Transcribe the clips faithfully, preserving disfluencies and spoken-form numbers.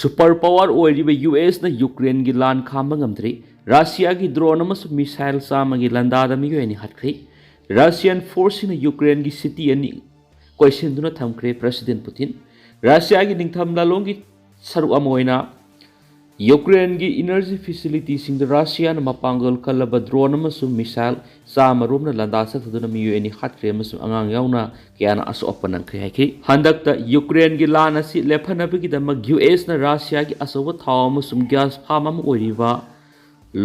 Super power ꯑꯣꯏꯔꯤꯕ U ꯑꯦꯁꯅ ꯌꯨꯀ꯭ꯔꯦꯟꯒꯤ ꯂꯥꯟ ꯈꯥꯝꯕ ꯉꯝꯗ꯭ꯔꯤ꯫ ꯔꯁꯤꯌꯥꯒꯤ ꯗ꯭ꯔꯣꯟ ꯑꯃꯁꯨꯡ ꯃꯤꯁꯥꯏꯜ ꯆꯥꯝꯃꯒꯤ ꯂꯥꯟꯗꯥꯗ ꯃꯤꯑꯣꯏ ꯑꯅꯤ ꯍꯥꯠꯈ꯭ꯔꯦ꯫ ꯔꯁꯤꯌꯥꯟ ꯐꯣꯔꯁꯁꯤꯡꯅ ꯌꯨꯀ꯭ꯔꯦꯟꯒꯤ ꯁꯤꯇꯤ ꯑꯅꯤ ꯀꯣꯏꯁꯤꯟꯗꯨꯅ ꯊꯝꯈ꯭ꯔꯦ꯫ ꯄ꯭ꯔꯦꯁꯤꯗꯦꯟ ꯄꯨꯇꯤꯟ꯫ ꯔꯁꯤꯌꯥꯒꯤ ꯅꯤꯡꯊꯝ ꯂꯥꯂꯣꯡꯒꯤ ꯁꯔꯨꯛ ꯑꯃ ꯑꯣꯏꯅ ꯌꯨꯀ꯭ꯔꯦꯟꯒꯤ ꯏꯅꯔꯖꯤ ꯐꯦꯁꯤꯂꯤꯇꯤꯁꯤꯡꯗ ꯔꯁꯤꯌꯥꯅ ꯃꯄꯥꯡꯒꯜ ꯀꯜꯂꯕ ꯗ꯭ꯔꯣꯟ ꯑꯃꯁꯨꯡ ꯃꯤꯁꯥꯏꯜ ꯆꯥꯝꯃ ꯔꯣꯝꯅ ꯂꯥꯟꯗꯥ ꯆꯠꯊꯗꯨꯅ ꯃꯤꯑꯣꯏ ꯑꯅꯤ ꯍꯥꯠꯈ꯭ꯔꯦ ꯑꯃꯁꯨꯡ ꯑꯉꯥꯡ ꯌꯥꯎꯅ ꯀꯌꯥꯅ ꯑꯁꯣꯛ ꯑꯄꯟ ꯅꯪꯈ꯭ꯔꯦ ꯍꯥꯏꯈꯤ꯫ ꯍꯟꯗꯛꯇ ꯌꯨꯀ꯭ꯔꯦꯟꯒꯤ ꯂꯥꯟ ꯑꯁꯤ ꯂꯦꯞꯍꯟꯅꯕꯒꯤꯗꯃꯛ ꯌꯨ ꯑꯦꯁꯅ ꯔꯁꯤꯌꯥꯒꯤ ꯑꯆꯧꯕ ꯊꯥꯎ ꯑꯃꯁꯨꯡ ꯒ꯭ꯌꯥꯁ ꯐꯥꯔꯝ ꯑꯃ ꯑꯣꯏꯔꯤꯕ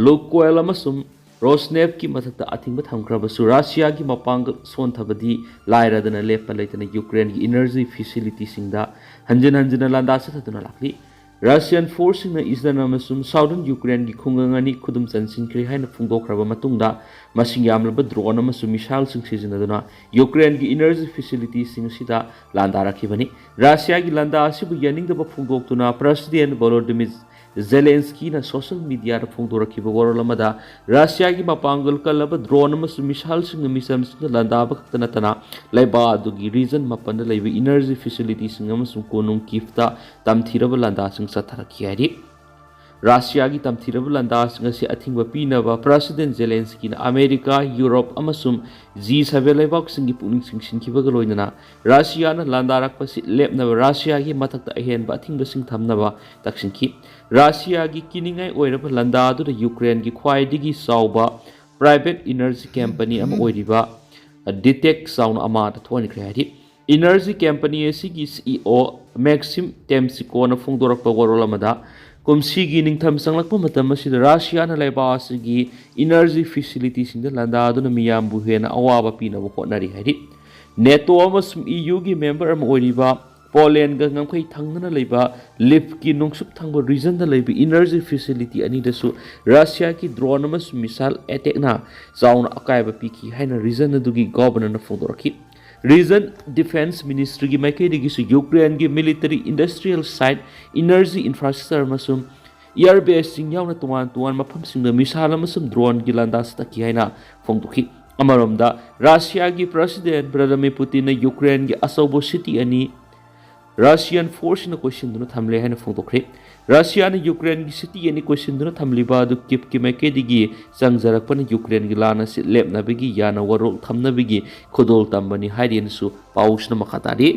ꯂꯨꯀꯣꯏꯜ ꯑꯃꯁꯨꯡ ꯔꯣꯁꯅꯦꯐꯀꯤ ꯃꯊꯛꯇ ꯑꯊꯤꯡꯕ ꯊꯝꯈ꯭ꯔꯕꯁꯨ, ꯔꯁꯤꯌꯥꯒꯤ ꯃꯄꯥꯡꯒꯜ ꯁꯣꯟꯊꯕꯗꯤ ꯂꯥꯏꯔꯗꯅ, ꯂꯦꯞꯄ ꯂꯩꯇꯅ ꯌꯨꯀ꯭ꯔꯦꯟꯒꯤ ꯏꯅꯔꯖꯤ ꯐꯦꯁꯤꯂꯤꯇꯤꯁꯤꯡꯗ ꯍꯟꯖꯤꯟ ꯍꯟꯖꯤꯟꯅ ꯂꯥꯟꯗꯥ ꯆꯠꯊꯗꯨꯅ ꯂꯥꯛꯂꯤ꯫ ꯔꯁꯤꯌꯟ ꯐꯣꯔꯁꯁꯤꯡꯅ ꯏꯁꯇꯔꯟ ꯑꯃꯁꯨꯡ ꯁꯥꯎꯗꯔꯟ ꯌꯨꯀ꯭ꯔꯦꯟꯒꯤ ꯈꯨꯡꯒꯪ ꯑꯅꯤ ꯈꯨꯗꯨꯝ ꯆꯟꯁꯤꯟꯈ꯭ꯔꯦ ꯍꯥꯏꯅ ꯐꯣꯡꯗꯣꯛꯈ꯭ꯔꯕ ꯃꯇꯨꯡꯗ, ꯃꯁꯤꯡ ꯌꯥꯝꯂꯕ ꯗ꯭ꯔꯣꯟ ꯑꯃꯁꯨꯡ ꯃꯤꯁꯥꯏꯜꯁꯤꯡ ꯁꯤꯖꯤꯟꯅꯗꯨꯅ ꯌꯨꯀ꯭ꯔꯦꯟꯒꯤ ꯏꯅꯔꯖꯤ ꯐꯦꯁꯤꯂꯤꯇꯤꯁꯤꯡ ꯑꯁꯤꯗ ꯂꯥꯟꯗꯥꯔꯛꯈꯤꯕꯅꯤ꯫ ꯔꯁꯤꯌꯥꯒꯤ ꯂꯥꯟꯗꯥ ꯑꯁꯤꯕꯨ ꯌꯥꯅꯤꯡꯗꯕ ꯐꯣꯡꯗꯣꯛꯇꯨꯅ ꯄ꯭ꯔꯦꯁꯤꯗꯦꯟ ꯚꯣꯂꯣꯗꯤꯃꯤꯔ ꯖꯦꯂꯦꯟꯁꯀꯤꯅ ꯁꯣꯁꯤꯌꯦꯜ ꯃꯤꯗꯤꯌꯥꯗ ꯐꯣꯡꯗꯣꯔꯛꯈꯤꯕ ꯋꯥꯔꯣꯜ ꯑꯃꯗ, ꯔꯁꯤꯌꯥꯒꯤ ꯃꯄꯥꯡꯒꯜ ꯀꯜꯂꯕ ꯗ꯭ꯔꯣꯟ ꯑꯃꯁꯨꯡ ꯃꯤꯁꯥꯏꯜꯁꯤꯡꯅ ꯃꯤꯆꯝꯁꯤꯡꯗ ꯂꯥꯟꯗꯥꯕ ꯈꯛꯇ ꯅꯠꯇꯅ, ꯂꯩꯕꯥꯛ ꯑꯗꯨꯒꯤ ꯔꯤꯖꯟ ꯃꯥꯄꯟꯗ ꯂꯩꯕ ꯏꯅꯔꯖꯤ ꯐꯦꯁꯤꯂꯤꯇꯤꯁꯤꯡ ꯑꯃꯁꯨꯡ ꯀꯣꯅꯨꯡ ꯀꯤꯐꯇ ꯇꯝꯊꯤꯔꯕ ꯂꯥꯟꯗꯥꯁꯤꯡ ꯆꯠꯊꯔꯛꯈꯤ ꯍꯥꯏꯔꯤ꯫ ꯔꯁꯤꯌꯥꯒꯤ ꯇꯝꯊꯤꯔꯕ ꯂꯥꯟꯗꯥꯁꯤꯡ ꯑꯁꯤ ꯑꯊꯤꯡꯕ ꯄꯤꯅꯕ ꯄ꯭ꯔꯦꯁꯤꯗꯦꯟ ꯖꯦꯂꯦꯟꯁꯀꯤꯅ ꯑꯃꯦꯔꯤꯀꯥ, ꯌꯨꯔꯣꯞ ꯑꯃꯁꯨꯡ ꯖꯤ ꯁꯚꯦꯟ ꯂꯩꯕꯥꯛꯁꯤꯡꯒꯤ ꯄꯨꯛꯅꯤꯡ ꯆꯤꯡꯁꯤꯟꯈꯤꯕꯒ ꯂꯣꯏꯅꯅ, ꯔꯁꯤꯌꯥꯅ ꯂꯥꯟꯗꯥꯔꯛꯄꯁꯤ ꯂꯦꯞꯅꯕ ꯔꯁꯤꯌꯥꯒꯤ ꯃꯊꯛꯇ ꯑꯍꯦꯟꯕ ꯑꯊꯤꯡꯕꯁꯤꯡ ꯊꯝꯅꯕ ꯇꯛꯁꯤꯟꯈꯤ꯫ ꯔꯁꯤꯌꯥꯒꯤ ꯀꯤꯅꯤꯡꯉꯥꯏ ꯑꯣꯏꯔꯕ ꯂꯥꯟꯗꯥ ꯑꯗꯨꯗ ꯌꯨꯀ꯭ꯔꯦꯟꯒꯤ ꯈ꯭ꯋꯥꯏꯗꯒꯤ ꯆꯥꯎꯕ ꯄ꯭ꯔꯥꯏꯚꯦꯠ ꯏꯅꯔꯖꯤ ꯀꯝꯄꯅꯤ ꯑꯃ ꯑꯣꯏꯔꯤꯕ ꯗꯤꯇꯦꯛ ꯆꯥꯎꯅ ꯑꯃꯥꯡꯕ ꯊꯣꯛꯍꯟꯈ꯭ꯔꯦ ꯍꯥꯏꯔꯤ꯫ ꯏꯅꯔꯖꯤ ꯀꯝꯄꯅꯤ ꯑꯁꯤꯒꯤ ꯁꯤ ꯏ ꯑꯣ ꯃꯦꯛꯁꯤꯝ ꯇꯦꯝꯁꯤꯀꯣꯅ ꯐꯣꯡꯗꯣꯔꯛꯄ ꯋꯥꯔꯣꯜ ꯑꯃꯗ, ꯀꯨꯝꯁꯤꯒꯤ ꯅꯤꯡꯊꯝ ꯆꯪꯂꯛꯄ ꯃꯇꯝ ꯑꯁꯤꯗ ꯔꯁꯤꯌꯥꯅ ꯂꯩꯕꯥꯛ ꯑꯁꯤꯒꯤ ꯏꯅꯔꯖꯤ ꯐꯦꯁꯤꯂꯤꯇꯤꯁꯤꯡꯗ ꯂꯥꯟꯗꯥꯗꯨꯅ ꯃꯤꯌꯥꯝꯕꯨ ꯍꯦꯟꯅ ꯑꯋꯥꯕ ꯄꯤꯅꯕ ꯍꯣꯠꯅꯔꯤ ꯍꯥꯏꯔꯤ꯫ ꯅꯦꯇꯣ ꯑꯃꯁꯨꯡ ꯏ ꯌꯨꯒꯤ ꯃꯦꯝꯕꯔ ꯑꯃ ꯑꯣꯏꯔꯤꯕ ꯄꯣꯂꯦꯟꯒ ꯉꯝꯈꯩ ꯊꯪꯅꯅ ꯂꯩꯕ ꯂꯤꯐꯀꯤ ꯅꯣꯡꯆꯨꯞ ꯊꯪꯕ ꯔꯤꯖꯟꯗ ꯂꯩꯕ ꯏꯅꯔꯖꯤ ꯐꯦꯁꯤꯂꯤꯇꯤ ꯑꯅꯤꯗꯁꯨ ꯔꯁꯤꯌꯥꯒꯤ ꯗ꯭ꯔꯣꯟ ꯑꯃꯁꯨꯡ ꯃꯤꯁꯥꯏꯜ ꯑꯦꯇꯦꯛꯅ ꯆꯥꯎꯅ ꯑꯀꯥꯏꯕ ꯄꯤꯈꯤ ꯍꯥꯏꯅ ꯔꯤꯖꯟ ꯑꯗꯨꯒꯤ ꯒꯣꯚꯔꯅꯔꯅ ꯐꯣꯡꯗꯣꯔꯛꯈꯤ꯫ ꯔꯤꯖꯟ ꯗꯤꯐꯦꯟꯁ ꯃꯤꯅꯤꯁꯇ꯭ꯔꯤꯒꯤ ꯃꯥꯏꯀꯩꯗꯒꯤꯁꯨ ꯌꯨꯀ꯭ꯔꯦꯟꯒꯤ military, industrial site, energy infrastructure ꯑꯃꯁꯨꯡ ꯑꯦꯌꯔ ꯕꯦꯁꯁꯤꯡ ꯌꯥꯎꯅ ꯇꯣꯉꯥꯟ ꯇꯣꯉꯥꯟꯕ ꯃꯐꯝꯁꯤꯡꯗ ꯃꯤꯁꯥꯏꯜ ꯑꯃꯁꯨꯡ ꯗ꯭ꯔꯣꯟꯒꯤ ꯂꯥꯟꯗꯥ ꯆꯠꯊꯈꯤ ꯍꯥꯏꯅ ꯐꯣꯡꯗꯣꯛꯈꯤ꯫ ꯑꯃꯔꯣꯝꯗ, ꯔꯁꯤꯌꯥꯒꯤ ꯄ꯭ꯔꯁꯤꯗꯦꯟ ꯚ꯭ꯂꯥꯗꯤꯃꯤꯔ ꯄꯨꯇꯤꯟꯅ ꯌꯨꯀ꯭ꯔꯦꯟꯒꯤ ꯑꯆꯧꯕ ꯁꯤꯇꯤ ꯑꯅꯤ ꯔꯁꯤꯌꯥꯟ ꯐꯣꯔꯁꯁꯤꯡꯅ ꯀꯣꯏꯁꯤꯟꯗꯨꯅ ꯊꯝꯂꯦ ꯍꯥꯏꯅ ꯐꯣꯡꯗꯣꯛꯈ꯭ꯔꯦ꯫ ꯔꯁꯤꯌꯥꯅ ꯌꯨꯀ꯭ꯔꯦꯟꯒꯤ ꯁꯤꯇꯤ ꯑꯅꯤ ꯀꯣꯏꯁꯤꯟꯗꯨꯅ ꯊꯝꯂꯤꯕ ꯑꯗꯨ ꯀꯤꯞꯀꯤ ꯃꯥꯏꯀꯩꯗꯒꯤ ꯆꯪꯖꯔꯛꯄꯅ ꯌꯨꯀ꯭ꯔꯦꯟꯒꯤ ꯂꯥꯟ ꯑꯁꯤ ꯂꯦꯞꯅꯕꯒꯤ ꯌꯥꯅ ꯋꯥꯔꯣꯜ ꯊꯝꯅꯕꯒꯤ ꯈꯨꯗꯣꯜ ꯇꯝꯕꯅꯤ ꯍꯥꯏꯔꯤꯅꯁꯨ ꯄꯥꯎꯁꯤꯅ ꯃꯈꯥ ꯇꯥꯔꯤ꯫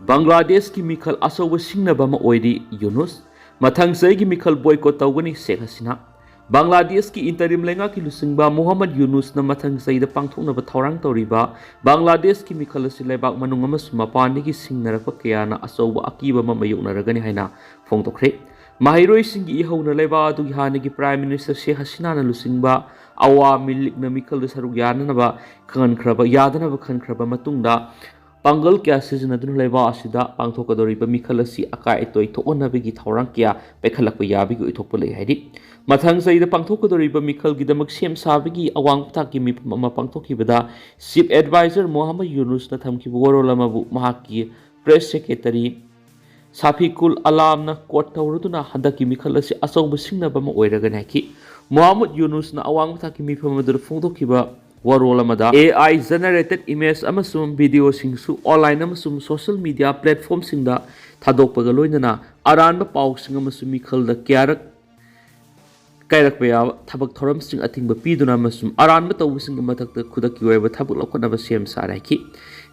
ꯕꯪꯒ꯭ꯂꯥꯗꯦꯁꯀꯤ ꯃꯤꯈꯜ ꯑꯆꯧꯕ ꯁꯤꯡꯅꯕ ꯑꯃ ꯑꯣꯏꯔꯤ ꯌꯨꯅꯨꯁ꯫ ꯃꯊꯪ ꯆꯍꯤꯒꯤ ꯃꯤꯈꯜ ꯕꯣꯏꯀꯣꯠ ꯇꯧꯒꯅꯤ ꯁꯦꯈ ꯍꯁꯤꯅꯥ꯫ ꯕꯪꯒ꯭ꯂꯥꯗꯦꯁꯀꯤ ꯏꯟꯇꯔꯤꯝ ꯂꯩꯉꯥꯛꯀꯤ ꯂꯨꯆꯤꯡꯕ ꯃꯨꯍꯝꯃꯗ ꯌꯨꯅꯨꯁꯅ ꯃꯊꯪ ꯆꯍꯤꯗ ꯄꯥꯡꯊꯣꯛꯅꯕ ꯊꯧꯔꯥꯡ ꯇꯧꯔꯤꯕ ꯕꯪꯒ꯭ꯂꯥꯗꯦꯁꯀꯤ ꯃꯤꯈꯜ ꯑꯁꯤ ꯂꯩꯕꯥꯛ ꯃꯅꯨꯡ ꯑꯃꯁꯨꯡ ꯃꯄꯥꯟꯗꯒꯤ ꯁꯤꯡꯅꯔꯛꯄ ꯀꯌꯥꯅ ꯑꯆꯧꯕ ꯑꯀꯤꯕ ꯑꯃ ꯃꯥꯌꯣꯛꯅꯔꯒꯅꯤ ꯍꯥꯏꯅ ꯐꯣꯡꯗꯣꯛꯈ꯭ꯔꯦ꯫ ꯃꯍꯩꯔꯣꯏꯁꯤꯡꯒꯤ ꯏꯍꯧꯅ ꯂꯩꯕꯥꯛ ꯑꯗꯨꯒꯤ ꯍꯥꯟꯅꯒꯤ ꯄ꯭ꯔꯥꯏꯝ ꯃꯤꯅꯤꯁꯇꯔ ꯁꯦꯈ ꯍꯁꯤꯅꯥꯅ ꯂꯨꯆꯤꯡꯕ ꯑꯋꯥꯃꯤ ꯂꯤꯒꯅ ꯃꯤꯈꯜꯗ ꯁꯔꯨꯛ ꯌꯥꯅꯅꯕ ꯈꯟꯈ꯭ꯔꯕ, ꯌꯥꯗꯅꯕ ꯈꯟꯈ꯭ꯔꯕ ꯃꯇꯨꯡꯗ, ꯄꯥꯡꯒꯜ ꯀꯌꯥ ꯁꯤꯖꯤꯟꯅꯗꯨꯅ ꯂꯩꯕꯥꯛ ꯑꯁꯤꯗ ꯄꯥꯡꯊꯣꯛꯀꯗꯧꯔꯤꯕ ꯃꯤꯈꯜ ꯑꯁꯤ ꯑꯀꯥꯏ ꯑꯇꯣꯏ ꯊꯣꯛꯍꯟꯅꯕꯒꯤ ꯊꯧꯔꯥꯡ ꯀꯌꯥ ꯄꯥꯏꯈꯠꯂꯛꯄ ꯌꯥꯕꯒꯤ ꯑꯣꯏꯊꯣꯛꯄ ꯂꯩ ꯍꯥꯏꯔꯤ꯫ ꯃꯊꯪ ꯆꯍꯤꯗ ꯄꯥꯡꯊꯣꯛꯀꯗꯧꯔꯤꯕ ꯃꯤꯈꯜꯒꯤꯗꯃꯛ ꯁꯦꯝ ꯁꯥꯕꯒꯤ ꯑꯋꯥꯡꯕ ꯊꯥꯛꯀꯤ ꯃꯤꯐꯝ ꯑꯃ ꯄꯥꯡꯊꯣꯛꯈꯤꯕꯗ, ꯆꯤꯐ ꯑꯦꯗꯚꯥꯏꯖꯔ ꯃꯣꯍꯝꯃꯗ ꯌꯨꯅꯨꯁꯅ ꯊꯝꯈꯤꯕ ꯋꯥꯔꯣꯜ ꯑꯃꯕꯨ ꯃꯍꯥꯛꯀꯤ ꯄ꯭ꯔꯦꯁ ꯁꯦꯀ꯭ꯔꯦꯇꯔꯤ ꯁꯥꯐꯤꯀꯨꯜ ꯑꯂꯥꯝꯅ ꯀꯣꯠ ꯇꯧꯔꯗꯨꯅ ꯍꯟꯗꯛꯀꯤ ꯃꯤꯈꯜ ꯑꯁꯤ ꯑꯆꯧꯕ ꯁꯤꯡꯅꯕ ꯑꯃ ꯑꯣꯏꯔꯒꯅꯤ ꯍꯥꯏꯈꯤ꯫ ꯃꯣꯍꯝꯃꯗ ꯌꯨꯅꯨꯁꯅ ꯑꯋꯥꯡꯕ ꯊꯥꯛꯀꯤ ꯃꯤꯐꯝ ꯑꯗꯨꯗ ꯐꯣꯡꯗꯣꯛꯈꯤꯕ ꯋꯥꯔꯣꯜ ꯑꯃꯗ, ꯑꯦ ꯑꯥꯏ ꯖꯦꯅꯦꯔꯦꯇꯦꯗ ꯏꯃꯦꯖ ꯑꯃꯁꯨꯡ ꯚꯤꯗꯤꯑꯣꯁꯤꯡꯁꯨ ꯑꯣꯟꯂꯥꯏꯟ ꯑꯃꯁꯨꯡ ꯁꯣꯁꯤꯌꯦꯜ ꯃꯤꯗꯤꯌꯥ ꯄ꯭ꯂꯦꯠꯐꯣꯔꯝꯁꯤꯡꯗ ꯊꯥꯗꯣꯛꯄꯒ ꯂꯣꯏꯅꯅ ꯑꯔꯥꯟꯕ ꯄꯥꯎꯁꯤꯡ ꯑꯃꯁꯨꯡ ꯃꯤꯈꯜꯗ ꯀꯌꯥꯔꯛ ꯀꯥꯏꯔꯛꯄ ꯌꯥꯕ ꯊꯕꯛ ꯊꯧꯔꯝꯁꯤꯡ ꯑꯊꯤꯡꯕ ꯄꯤꯗꯨꯅ ꯑꯃꯁꯨꯡ ꯑꯔꯥꯟꯕ ꯇꯧꯕꯁꯤꯡꯒꯤ ꯃꯊꯛꯇ ꯈꯨꯗꯛꯀꯤ ꯑꯣꯏꯕ ꯊꯕꯛ ꯂꯧꯈꯠꯅꯕ ꯁꯦꯝ ꯁꯥꯔꯦ ꯍꯥꯏꯈꯤ꯫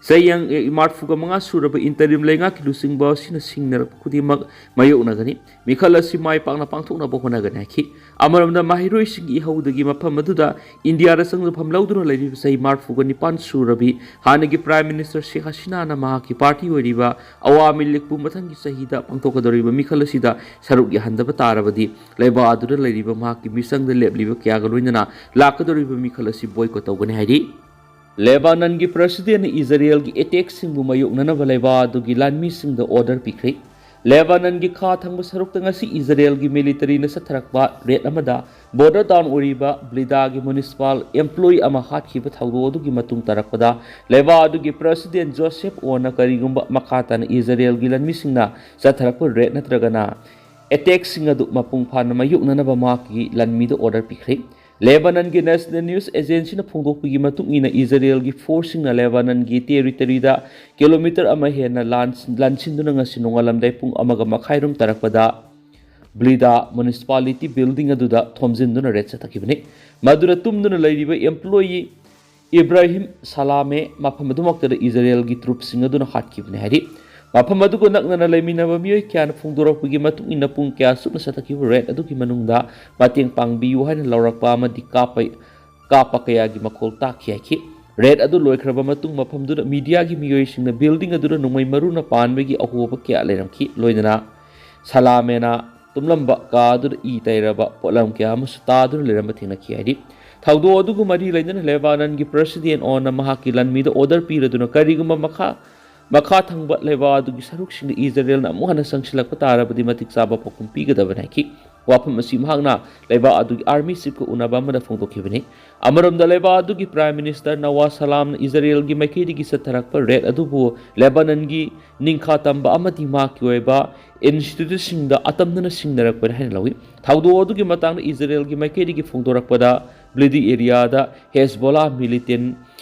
ꯆꯍꯤ ꯌꯥꯡ-, ꯃꯔꯤꯐꯨꯒ ꯃꯉꯥ ꯁꯨꯔꯕ ꯏꯟꯇꯔꯤꯝ ꯂꯩꯉꯥꯛꯀꯤ ꯂꯨꯆꯤꯡꯕ ꯑꯁꯤꯅ ꯁꯤꯡꯅꯔꯛꯄ ꯈꯨꯗꯤꯡꯃꯛ ꯃꯥꯌꯣꯛꯅꯒꯅꯤ꯫ ꯃꯤꯈꯜ ꯑꯁꯤ ꯃꯥꯏ ꯄꯥꯛꯅ ꯄꯥꯡꯊꯣꯛꯅꯕ ꯍꯣꯠꯅꯒꯅꯤ ꯍꯥꯏꯈꯤ꯫ ꯑꯃꯔꯣꯝꯗ, ꯃꯍꯩꯔꯣꯏꯁꯤꯡꯒꯤ ꯏꯍꯧꯗꯒꯤ ꯃꯐꯝ ꯑꯗꯨꯗ ꯏꯟꯗꯤꯌꯥꯗ ꯆꯪꯖꯐꯝ ꯂꯧꯗꯨꯅ ꯂꯩꯔꯤꯕ ꯆꯍꯤ ꯃꯔꯤꯐꯨꯒ ꯅꯤꯄꯥꯟ ꯁꯨꯔꯕꯤ ꯍꯥꯟꯅꯒꯤ ꯄ꯭ꯔꯥꯏꯝ ꯃꯤꯅꯤꯁꯇꯔ ꯁꯦꯈ ꯍꯁꯤꯅꯥꯅ ꯃꯍꯥꯛꯀꯤ ꯄꯥꯔꯇꯤ ꯑꯣꯏꯔꯤꯕ ꯑꯋꯥꯃꯤ ꯂꯤꯒꯄꯨ ꯃꯊꯪꯒꯤ ꯆꯍꯤꯗ ꯄꯥꯡꯊꯣꯛꯀꯗꯧꯔꯤꯕ ꯃꯤꯈꯜ ꯑꯁꯤꯗ ꯁꯔꯨꯛ ꯌꯥꯍꯟꯗꯕ ꯇꯥꯔꯕꯗꯤ, ꯂꯩꯕꯥꯛ ꯑꯗꯨꯗ ꯂꯩꯔꯤꯕ ꯃꯍꯥꯛꯀꯤ ꯃꯤꯆꯪꯗ ꯂꯦꯞꯂꯤꯕ ꯀꯌꯥꯒ ꯂꯣꯏꯅꯅ ꯂꯥꯛꯀꯗꯧꯔꯤꯕ ꯃꯤꯈꯜ ꯑꯁꯤ ꯕꯣꯏꯀꯣꯠ ꯇꯧꯒꯅꯤ ꯍꯥꯏꯔꯤ꯫ ꯂꯦꯕꯥꯅꯟꯒꯤ ꯄ꯭ꯔꯁꯤꯗꯦꯟꯅ ꯏꯖꯔꯦꯜꯒꯤ ꯑꯦꯇꯦꯛꯁꯤꯡꯕꯨ ꯃꯥꯌꯣꯛꯅꯅꯕ ꯂꯩꯕꯥꯛ ꯑꯗꯨꯒꯤ ꯂꯥꯟꯃꯤꯁꯤꯡꯗ ꯑꯣꯔꯗꯔ ꯄꯤꯈ꯭ꯔꯦ꯫ ꯂꯦꯕꯥꯅꯟꯒꯤ ꯈꯥ ꯊꯪꯕ ꯁꯔꯨꯛꯇ ꯉꯁꯤ ꯏꯖꯔꯦꯜꯒꯤ ꯃꯤꯂꯤꯇꯔꯤꯅ ꯆꯠꯊꯔꯛꯄ ꯔꯦꯗ ꯑꯃꯗ ꯕꯣꯔꯗꯔ ꯇꯥꯎꯟ ꯑꯣꯏꯔꯤꯕ ꯕ꯭ꯂꯤꯗꯥꯒꯤ ꯃ꯭ꯌꯨꯅꯤꯁꯤꯄꯥꯜ ꯑꯦꯝꯄ꯭ꯂꯣꯌꯤ ꯑꯃ ꯍꯥꯠꯈꯤꯕ ꯊꯧꯗꯣꯛ ꯑꯗꯨꯒꯤ ꯃꯇꯨꯡ ꯇꯥꯔꯛꯄꯗ, ꯂꯩꯕꯥꯛ ꯑꯗꯨꯒꯤ ꯄ꯭ꯔꯁꯤꯗꯦꯟ ꯖꯣꯁꯦꯐ ꯑꯣꯟꯅ ꯀꯔꯤꯒꯨꯝꯕ ꯃꯈꯥ ꯇꯥꯅ ꯏꯖꯔꯦꯜꯒꯤ ꯂꯥꯟꯃꯤꯁꯤꯡꯅ ꯆꯠꯊꯔꯛꯄ ꯔꯦꯗ ꯅꯠꯇ꯭ꯔꯒꯅ ꯑꯦꯇꯦꯛꯁꯤꯡ ꯑꯗꯨ ꯃꯄꯨꯡ ꯐꯥꯅ ꯃꯥꯌꯣꯛꯅꯅꯕ ꯃꯍꯥꯛꯀꯤ ꯂꯥꯟꯃꯤꯗ ꯑꯣꯔꯗꯔ ꯄꯤꯈ꯭ꯔꯦ꯫ ꯂꯦꯕꯥꯅꯟꯒꯤ ꯅꯦꯁꯅꯦꯜ ꯅ꯭ꯌꯨꯁ ꯑꯦꯖꯦꯟꯁꯤꯅ ꯐꯣꯡꯗꯣꯛꯄꯒꯤ ꯃꯇꯨꯡ ꯏꯟꯅ, ꯏꯖꯔꯦꯜꯒꯤ ꯐꯣꯔꯁꯁꯤꯡꯅ ꯂꯦꯕꯥꯅꯟꯒꯤ ꯇꯦꯔꯤꯇꯣꯔꯤꯗ ꯀꯤꯂꯣꯃꯤꯇꯔ ꯑꯃ ꯍꯦꯟꯅ ꯂꯥꯟ-, ꯂꯥꯟꯁꯤꯟꯗꯨꯅ ꯉꯁꯤ ꯅꯣꯡꯉꯥꯜꯂꯝꯗꯥꯏ ꯄꯨꯡ ꯑꯃꯒ ꯃꯈꯥꯏꯔꯣꯝ ꯇꯥꯔꯛꯄꯗ ꯕ꯭ꯂꯤꯗꯥ ꯃ꯭ꯌꯨꯅꯤꯁꯤꯄꯥꯂꯤꯇꯤ ꯕꯤꯜꯗꯤꯡ ꯑꯗꯨꯗ ꯊꯣꯝꯖꯤꯟꯗꯨꯅ ꯔꯦꯗ ꯆꯠꯊꯈꯤꯕꯅꯤ꯫ ꯃꯗꯨꯗ ꯇꯨꯝꯗꯨꯅ ꯂꯩꯔꯤꯕ ꯑꯦꯝꯄ꯭ꯂꯣꯌꯤ ꯏꯕ꯭ꯔꯥꯍꯤꯝ ꯁꯂꯥꯃꯦ ꯃꯐꯝ ꯑꯗꯨꯃꯛꯇꯗ ꯏꯖꯔꯦꯜꯒꯤ ꯇ꯭ꯔꯨꯞꯁꯤꯡ ꯑꯗꯨꯅ ꯍꯥꯠꯈꯤꯕꯅꯤ ꯍꯥꯏꯔꯤ꯫ ꯃꯐꯝ ꯑꯗꯨꯒ ꯅꯛꯅꯅ ꯂꯩꯃꯤꯟꯅꯕ ꯃꯤꯑꯣꯏ ꯀꯌꯥꯅ ꯐꯣꯡꯗꯣꯔꯛꯄꯒꯤ ꯃꯇꯨꯡ ꯏꯟꯅ, ꯄꯨꯡ ꯀꯌꯥ ꯆꯨꯞꯅ ꯆꯠꯊꯈꯤꯕ ꯔꯦꯗ ꯑꯗꯨꯒꯤ ꯃꯅꯨꯡꯗ ꯃꯇꯦꯡ ꯄꯥꯡꯕꯤꯌꯨ ꯍꯥꯏꯅ ꯂꯧꯔꯛꯄ ꯑꯃꯗꯤ ꯀꯥꯞꯄ, ꯀꯥꯞꯄ ꯀꯌꯥꯒꯤ ꯃꯈꯣꯜ ꯇꯥꯈꯤ ꯍꯥꯏꯈꯤ꯫ ꯔꯦꯗ ꯑꯗꯨ ꯂꯣꯏꯈ꯭ꯔꯕ ꯃꯇꯨꯡ ꯃꯐꯝꯗꯨꯗ ꯃꯤꯗꯤꯌꯥꯒꯤ ꯃꯤꯑꯣꯏꯁꯤꯡꯅ ꯕꯤꯜꯗꯤꯡ ꯑꯗꯨꯗ ꯅꯣꯡꯃꯩ ꯃꯔꯨꯅ ꯄꯥꯟꯕꯒꯤ ꯑꯍꯣꯕ ꯀꯌꯥ ꯂꯩꯔꯝꯈꯤ, ꯂꯣꯏꯅꯅ ꯁꯂꯥꯃꯦꯅ ꯇꯨꯝꯂꯝꯕ ꯀꯥ ꯑꯗꯨꯗ ꯏ ꯇꯩꯔꯕ ꯄꯣꯠꯂꯝ ꯀꯌꯥ ꯑꯃꯁꯨ ꯇꯥꯗꯨꯅ ꯂꯩꯔꯝꯕ ꯊꯦꯡꯅꯈꯤ ꯍꯥꯏꯔꯤ꯫ ꯊꯧꯗꯣꯛ ꯑꯗꯨꯒ ꯃꯔꯤ ꯂꯩꯅꯅ ꯂꯦꯕꯥꯅꯟꯒꯤ ꯄ꯭ꯔꯦꯁꯤꯗꯦꯟ ꯑꯣꯟꯅ ꯃꯍꯥꯛꯀꯤ ꯂꯥꯟꯃꯤꯗ ꯑꯣꯔꯗꯔ ꯄꯤꯔꯗꯨꯅ, ꯀꯔꯤꯒꯨꯝꯕ ꯃꯈꯥ, ꯃꯈꯥ ꯊꯪꯕ ꯂꯩꯕꯥꯛ ꯑꯗꯨꯒꯤ ꯁꯔꯨꯛꯁꯤꯡꯗ ꯏꯖꯔꯦꯜꯅ ꯑꯃꯨꯛ ꯍꯟꯅ ꯆꯪꯁꯤꯜꯂꯛꯄ ꯇꯥꯔꯕꯗꯤ ꯃꯇꯤꯛ ꯆꯥꯕ ꯄꯥꯎꯈꯨꯝ ꯄꯤꯒꯗꯕꯅꯤ ꯍꯥꯏꯈꯤ꯫ ꯋꯥꯐꯝ ꯑꯁꯤ ꯃꯍꯥꯛꯅ ꯂꯩꯕꯥꯛ ꯑꯗꯨꯒꯤ ꯑꯥꯔꯃꯤ ꯆꯤꯐꯀ ꯎꯅꯕ ꯑꯃꯗ ꯐꯣꯡꯗꯣꯛꯈꯤꯕꯅꯤ꯫ ꯑꯃꯔꯣꯝꯗ, ꯂꯩꯕꯥꯛ ꯑꯗꯨꯒꯤ ꯄ꯭ꯔꯥꯏꯝ ꯃꯤꯅꯤꯁꯇꯔ ꯅꯋꯥ ꯁꯂꯥꯝꯅ ꯏꯖꯔꯦꯜꯒꯤ ꯃꯥꯏꯀꯩꯗꯒꯤ ꯆꯠꯊꯔꯛꯄ ꯔꯦꯗ ꯑꯗꯨꯕꯨ ꯂꯦꯕꯥꯅꯟꯒꯤ ꯅꯤꯡꯈꯥ ꯇꯝꯕ ꯑꯃꯗꯤ ꯃꯍꯥꯛꯀꯤ ꯑꯣꯏꯕ ꯏꯟꯁꯇꯤꯇ꯭ꯌꯨꯠꯁꯤꯡꯗ ꯑꯇꯝꯅꯅ ꯁꯤꯡꯅꯔꯛꯄꯅꯤ ꯍꯥꯏꯅ ꯂꯧꯏ꯫ ꯊꯧꯗꯣꯛ ꯑꯗꯨꯒꯤ ꯃꯇꯥꯡꯗ ꯏꯖꯔꯦꯜꯒꯤ ꯃꯥꯏꯀꯩꯗꯒꯤ ꯐꯣꯡꯗꯣꯔꯛꯄꯗ, ꯕ꯭ꯂꯤꯗꯤ ꯑꯦꯔꯤꯌꯥꯗ ꯍꯦꯖꯕꯣꯂꯥ ꯃꯤꯂꯤꯇꯦꯟ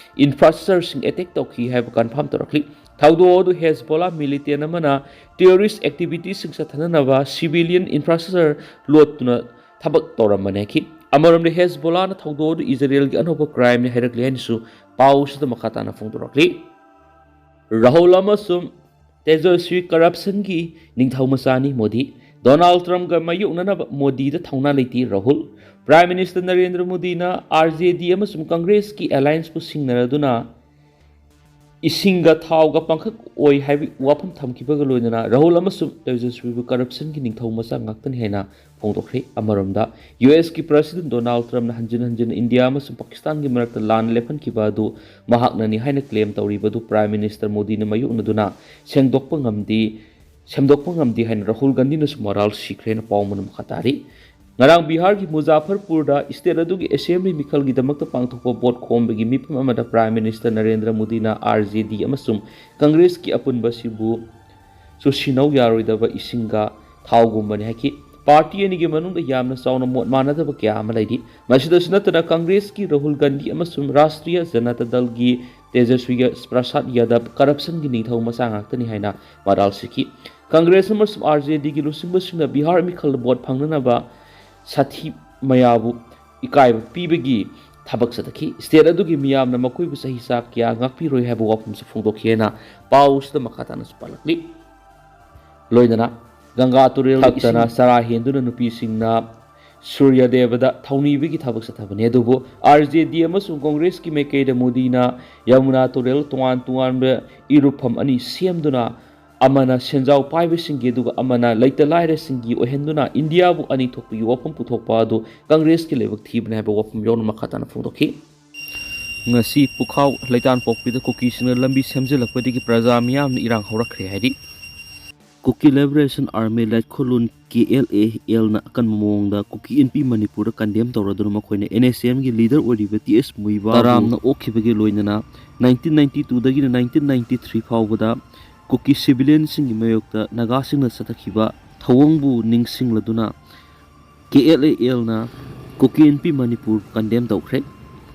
ꯏꯟꯐ꯭ꯔꯥꯁ꯭ꯇ꯭ꯔꯛꯆꯔꯁꯤꯡ ꯑꯦꯇꯦꯛ ꯇꯧꯈꯤ ꯍꯥꯏꯕ ꯀꯟꯐꯥꯔꯝ ꯇꯧꯔꯛꯂꯤ꯫ ꯊꯧꯗꯣꯛ ꯑꯗꯨ ꯍꯦꯖꯕꯣꯂꯥ ꯃꯤꯂꯤꯇꯦꯟ ꯑꯃꯅ ꯇꯦꯔꯣꯔꯤꯁ꯭ꯠ ꯑꯦꯛꯇꯤꯚꯤꯇꯤꯁꯤꯡ ꯆꯠꯊꯅꯅꯕ ꯁꯤꯚꯤꯂꯤꯌꯟ ꯏꯟꯐ꯭ꯔꯥꯁ꯭ꯇ꯭ꯔꯛꯆꯔ ꯂꯣꯠꯇꯨꯅ ꯊꯕꯛ ꯇꯧꯔꯝꯕꯅꯤ ꯍꯥꯏꯈꯤ꯫ ꯑꯃꯔꯣꯝꯗ, ꯍꯦꯖꯕꯣꯂꯥꯅ ꯊꯧꯗꯣꯛ ꯑꯗꯨ ꯏꯖꯔꯦꯜꯒꯤ ꯑꯅꯧꯕ ꯀ꯭ꯔꯥꯏꯝꯅꯤ ꯍꯥꯏꯔꯛꯂꯤ ꯍꯥꯏꯅꯁꯨ ꯄꯥꯎ ꯑꯁꯤꯗ ꯃꯈꯥ ꯇꯥꯅ ꯐꯣꯡꯗꯣꯔꯛꯂꯤ꯫ ꯔꯥꯍꯨꯜ ꯑꯃꯁꯨꯡ ꯇꯦꯖꯁ꯭ꯋꯤ ꯀꯔꯞꯁꯟꯒꯤ ꯅꯤꯡꯊꯧ ꯃꯆꯥꯅꯤ ꯃꯣꯗꯤ꯫ ꯗꯣꯅꯥꯜꯗ ꯇ꯭ꯔꯝꯞꯀ ꯃꯥꯌꯣꯛꯅꯅꯕ ꯃꯣꯗꯤꯗ ꯊꯧꯅꯥ ꯂꯩꯇꯦ ꯔꯥꯍꯨꯜ꯫ ꯄ꯭ꯔꯥꯏꯝ ꯃꯤꯅꯤꯁꯇꯔ ꯅꯔꯦꯟꯗ꯭ꯔ ꯃꯣꯗꯤꯅ ꯑꯥꯔ ꯖꯦ ꯗꯤ ꯑꯃꯁꯨꯡ ꯀꯪꯒ꯭ꯔꯦꯁꯀꯤ ꯑꯦꯂꯥꯏꯟꯁꯄꯨ ꯁꯤꯡꯅꯔꯗꯨꯅ ꯏꯁꯤꯡꯒ ꯊꯥꯎꯒ ꯄꯥꯡꯈꯛ ꯑꯣꯏ ꯍꯥꯏꯕ ꯋꯥꯐꯝ ꯊꯝꯈꯤꯕꯒ ꯂꯣꯏꯅꯅ ꯔꯥꯍꯨꯜ ꯑꯃꯁꯨꯡ ꯇꯦꯖꯁ꯭ꯋꯤꯕꯨ ꯀꯔꯞꯁꯟꯒꯤ ꯅꯤꯡꯊꯧ ꯃꯆꯥ ꯉꯥꯛꯇꯅꯤ ꯍꯥꯏꯅ ꯐꯣꯡꯗꯣꯛꯈ꯭ꯔꯦ꯫ ꯑꯃꯔꯣꯝꯗ, ꯌꯨ ꯑꯦꯁꯀꯤ ꯄ꯭ꯔꯦꯁꯤꯗꯦꯟꯠ ꯗꯣꯅꯥꯜꯗ ꯇ꯭ꯔꯝꯞꯅ ꯍꯟꯖꯤꯟ ꯍꯟꯖꯤꯟ ꯏꯟꯗꯤꯌꯥ ꯑꯃꯁꯨꯡ ꯄꯥꯀꯤꯁꯇꯥꯟꯒꯤ ꯃꯔꯛꯇ ꯂꯥꯟ ꯂꯦꯞꯍꯟꯈꯤꯕ ꯑꯗꯨ ꯃꯍꯥꯛꯅꯅꯤ ꯍꯥꯏꯅ ꯀ꯭ꯂꯦꯝ ꯇꯧꯔꯤꯕ ꯑꯗꯨ ꯄ꯭ꯔꯥꯏꯝ ꯃꯤꯅꯤꯁꯇꯔ ꯃꯣꯗꯤꯅ ꯃꯥꯌꯣꯛꯅꯗꯨꯅ ꯁꯦꯡꯗꯣꯛꯄ ꯉꯝꯗꯦ, ꯁꯦꯝꯗꯣꯛꯄ ꯉꯝꯗꯦ ꯍꯥꯏꯅ ꯔꯥꯍꯨꯜ ꯒꯥꯟꯙꯤꯅꯁꯨ ꯃꯔꯥꯜ ꯁꯤꯈ꯭ꯔꯦꯅ ꯄꯥꯎ ꯑꯃꯅ ꯃꯈꯥ ꯇꯥꯔꯤ꯫ ꯉꯔꯥꯡ ꯕꯤꯍꯥꯔꯒꯤ ꯃꯨꯖꯥꯐꯔꯄꯨꯔꯗ ꯁ꯭ꯇꯦꯠ ꯑꯗꯨꯒꯤ ꯑꯦꯁꯦꯝꯕ꯭ꯂꯤ ꯃꯤꯈꯜꯒꯤꯗꯃꯛꯇ ꯄꯥꯡꯊꯣꯛꯄ ꯚꯣꯠ ꯈꯣꯝꯕꯒꯤ ꯃꯤꯐꯝ ꯑꯃꯗ ꯄ꯭ꯔꯥꯏꯝ ꯃꯤꯅꯤꯁꯇꯔ ꯅꯔꯦꯟꯗ꯭ꯔ ꯃꯣꯗꯤꯅ ꯑꯥꯔ ꯖꯦ ꯗꯤ ꯑꯃꯁꯨꯡ ꯀꯪꯒ꯭ꯔꯦꯁꯀꯤ ꯑꯄꯨꯟꯕ ꯑꯁꯤꯕꯨ ꯆꯨꯁꯤꯟꯅꯧ ꯌꯥꯔꯣꯏꯗꯕ ꯏꯁꯤꯡꯒ ꯊꯥꯎꯒꯨꯝꯕꯅꯤ ꯍꯥꯏꯈꯤ꯫ ꯄꯥꯔꯇꯤ ꯑꯅꯤꯒꯤ ꯃꯅꯨꯡꯗ ꯌꯥꯝꯅ ꯆꯥꯎꯅ ꯃꯣꯠ ꯃꯥꯟꯅꯗꯕ ꯀꯌꯥ ꯑꯃ ꯂꯩꯔꯤ꯫ ꯃꯁꯤꯗꯁꯨ ꯅꯠꯇꯅ ꯀꯪꯒ꯭ꯔꯦꯁꯀꯤ ꯔꯥꯍꯨꯜ ꯒꯥꯟꯙꯤ ꯑꯃꯁꯨꯡ ꯔꯥꯁꯇ꯭ꯔꯤꯌ ꯖꯅꯇꯥ ꯗꯜꯒꯤ ꯇꯦꯖꯁ꯭ꯋꯤꯒ ꯄ꯭ꯔꯁꯥꯗ ꯌꯥꯗꯕ ꯀꯔꯞꯁꯟꯒꯤ ꯅꯤꯡꯊꯧ ꯃꯆꯥ ꯉꯥꯛꯇꯅꯤ ꯍꯥꯏꯅ ꯃꯔꯥꯜ ꯁꯤꯈꯤ꯫ ꯀꯪꯒ꯭ꯔꯦꯁ ꯑꯃꯁꯨꯡ ꯑꯥꯔ ꯖꯦ ꯗꯤꯒꯤ ꯂꯨꯆꯤꯡꯕꯁꯤꯡꯅ ꯕꯤꯍꯥꯔ ꯃꯤꯈꯜꯗ ꯚꯣꯠ ꯐꯪꯅꯅꯕ ꯁꯥꯊꯤ ꯃꯌꯥꯕꯨ ꯏꯀꯥꯏꯕ ꯄꯤꯕꯒꯤ ꯊꯕꯛ ꯆꯠꯊꯈꯤ꯫ ꯁ꯭ꯇꯦꯠ ꯑꯗꯨꯒꯤ ꯃꯤꯌꯥꯝꯅ ꯃꯈꯣꯏꯕꯨ ꯆꯍꯤ ꯆꯥ ꯀꯌꯥ ꯉꯥꯛꯄꯤꯔꯣꯏ ꯍꯥꯏꯕ ꯋꯥꯐꯝꯁꯨ ꯐꯣꯡꯗꯣꯛꯈꯤ ꯍꯥꯏꯅ ꯄꯥꯎꯁꯤꯗ ꯃꯈꯥ ꯇꯥꯅꯁꯨ ꯄꯜꯂꯛꯂꯤ꯫ ꯂꯣꯏꯅꯅ ꯒꯪꯒꯥ ꯇꯨꯔꯦꯜ ꯊꯛꯇꯅ ꯏꯁꯤꯡ ꯆꯔꯥ ꯍꯦꯟꯗꯨꯅ ꯅꯨꯄꯤꯁꯤꯡꯅ ꯁꯨꯔꯌ ꯗꯦꯕꯗ ꯊꯧꯅꯤꯕꯒꯤ ꯊꯕꯛ ꯆꯠꯊꯕꯅꯤ꯫ ꯑꯗꯨꯕꯨ ꯑꯥꯔ ꯖꯦ ꯗꯤ ꯑꯃꯁꯨꯡ ꯀꯣꯡꯒ꯭ꯔꯦꯁꯀꯤ ꯃꯥꯏꯀꯩꯗ ꯃꯣꯗꯤꯅ ꯌꯃꯨꯅꯥ ꯇꯨꯔꯦꯜ ꯇꯣꯉꯥꯟ ꯇꯣꯉꯥꯟꯕ ꯏꯔꯨꯞꯐꯝ ꯑꯅꯤ ꯁꯦꯝꯗꯨꯅ ꯑꯃꯅ ꯁꯦꯟꯖꯥꯎ ꯄꯥꯏꯕꯁꯤꯡꯒꯤ ꯑꯗꯨꯒ ꯑꯃꯅ ꯂꯩꯇ ꯂꯥꯏꯔꯁꯤꯡꯒꯤ ꯑꯣꯏꯍꯟꯗꯨꯅ ꯏꯟꯗꯤꯌꯥꯕꯨ ꯑꯅꯤ ꯊꯣꯛꯄꯒꯤ ꯋꯥꯐꯝ ꯄꯨꯊꯣꯛꯄ ꯑꯗꯨ ꯀꯪꯒ꯭ꯔꯦꯁꯀꯤ ꯂꯥꯏꯕꯛ ꯊꯤꯕꯅꯤ ꯍꯥꯏꯕ ꯋꯥꯐꯝ ꯌꯥꯎꯅ ꯃꯈꯥ ꯇꯥꯅ ꯐꯣꯡꯗꯣꯛꯈꯤ꯫ ꯉꯁꯤ ꯄꯨꯈꯥꯎ ꯂꯩꯇꯥꯟꯄꯣꯛꯄꯤꯗ ꯀꯨꯀꯤꯁꯤꯡꯅ ꯂꯝꯕꯤ ꯁꯦꯝꯖꯤꯜꯂꯛꯄꯗꯒꯤ ꯄ꯭ꯔꯖꯥ ꯃꯤꯌꯥꯝꯅ ꯏꯔꯥꯡ ꯍꯧꯔꯛꯈ꯭ꯔꯦ ꯍꯥꯏꯔꯤ꯫ ꯀꯨꯀꯤ ꯂꯤꯕꯔꯦꯁꯟ ꯑꯥꯔꯃꯤ ꯂꯥꯏꯈꯨꯂꯨꯟ ꯀꯦ ꯑꯦꯜ ꯑꯦ ꯑꯦꯜꯅ ꯑꯀꯟꯕ ꯃꯑꯣꯡꯗ ꯀꯨꯀꯤ ꯏꯟꯄꯤ ꯃꯅꯤꯄꯨꯔꯗ ꯀꯟꯗꯦꯝ ꯇꯧꯔꯗꯨꯅ ꯃꯈꯣꯏꯅ ꯑꯦꯟ ꯑꯦꯁ ꯑꯦꯝꯒꯤ ꯂꯤꯗꯔ ꯑꯣꯏꯔꯤꯕ ꯇꯤ ꯑꯦꯁ ꯃꯨꯏꯕꯥꯕꯨ ꯇꯔꯥꯝꯅ ꯑꯣꯛꯈꯤꯕꯒꯤ ꯂꯣꯏꯅꯅ ꯅꯥꯏꯟꯇꯤꯟ ꯅꯥꯏꯟꯇꯤ ꯇꯨꯗꯒꯤꯅ ꯅꯥꯏꯟꯇꯤꯟ ꯅꯥꯏꯟꯇꯤ ꯊ꯭ꯔꯤ ꯐꯥꯎꯕꯗ ꯀꯨꯀꯤ ꯁꯤꯚꯤꯂꯤꯌꯟꯁꯤꯡꯒꯤ ꯃꯥꯌꯣꯛꯇ ꯅꯥꯒꯥꯁꯤꯡꯅ ꯆꯠꯊꯈꯤꯕ ꯊꯧꯑꯣꯡꯕꯨ ꯅꯤꯡꯁꯤꯡꯂꯗꯨꯅ ꯀꯦ ꯑꯦꯜ ꯑꯦ ꯑꯦꯜꯅ ꯀꯨꯀꯤ ꯏꯟꯄꯤ ꯃꯅꯤꯄꯨꯔ ꯀꯟꯗꯦꯝ ꯇꯧꯈ꯭ꯔꯦ꯫